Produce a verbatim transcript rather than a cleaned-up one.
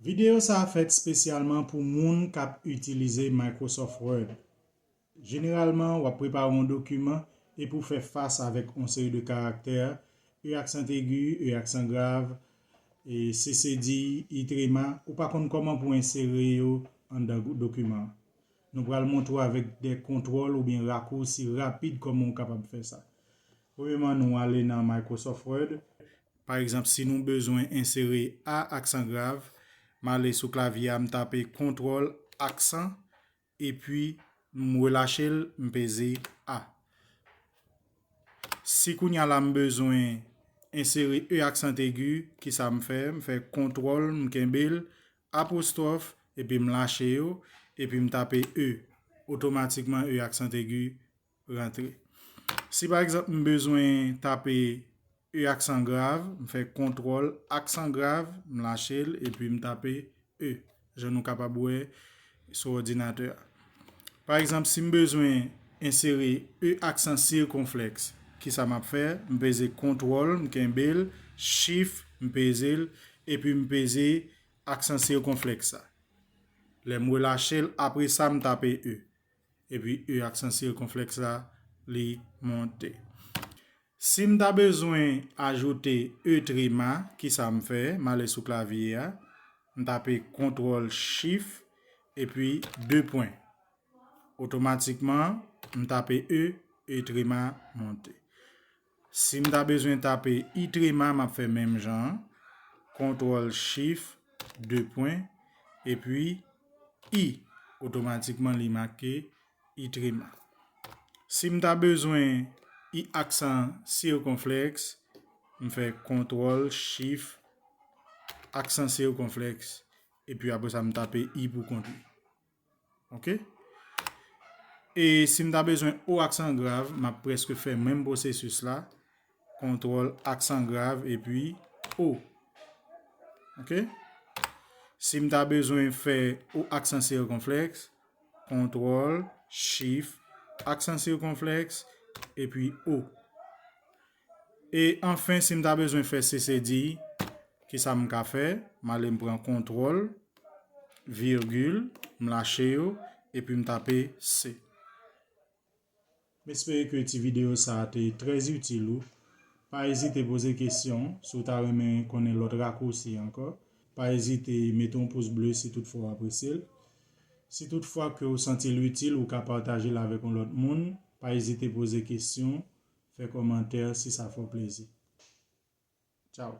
Videyo sa a fèt espesyalman pou moun k ap itilize Microsoft Word. Jeneralman, w ap prepare yon dokiman epi w fè fas avèk yon seri de karaktè, E aksan egi, E aksan grav, e C C D, I trema, ou pa konn kòman pou w ensere yo anndan dokiman an. Nou pral montre w avèk de kontwòl oubyen rakousi rapid kòman w kapab fè sa. Premyèman, nou ale nan Microsoft Word. Pa egzanp, si nou bezwen ensere A aksan grav, m ale sou klavye a, m tape kontwòl aksan, epi m relache l, m peze A. Si kounye a la m bezwen ensere E aksan egi, kisa m fè? M fè kontwòl, m kenbe l, apostwòf, epi m lache yo, epi m tape E. Otomatikman, E aksan egi rantre. Si pa egzanp, m bezwen tape E aksan grav, m fè kontwòl aksan grav, m lache l, epi m tape E, jan nou kapab wè sou òdinatè a. Pa egzanp, si m bezwen ensere E aksan sikonflèks, kisa m ap fè? M peze kontwòl, m kenbe l, chif, m peze l, epi m peze aksan sikonflèks sa. Lè m relache l, apre sa, m tape E. Epi E aksan sikonflèks la, li monte. Si m ta bezwen ajoute E trema, kisa m fè? M ale sou klavye a, m tape kontwòl chif, epi de pwen. Otomatikman, m tape E, E trema monte. Si m ta bezwen tape I trema, m ap fè menm jan an. Kontwòl chif, de pwen, epi I. Otomatikman, li make I trema. Si m ta bezwen I aksan sikonflèks, m fè kontwòl chif aksan sikonflèks, epi apre sa, m tape I pou kont li. Oke? E si m ta bezwen O aksan grav, m ap prèske fè menm pwosesis la. Kontwòl aksan grav epi O. Oke? Si m ta bezwen fè O aksan sikonflèks, kontwòl, chif, aksan sikonflèks, epi O. E anfen, si m ta bezwen fè C C D, kisa m ka fè? M ale m pran kontwòl, virgil, m lache yo, epi m tape C. M espere ke ti videyo sa a te trè itil ou. Pa ezite poze kesyon si w ta renmen konnen lòt rakousi ankò. Pa ezite mete yon pous ble si toutfwa w apresye l. Si toutfwa ke w santi l itil, ou ka pataje l avèk yon lòt moun. Pa ezite poze kesyon, fè kòmantè si sa fè w plezi. Tchao.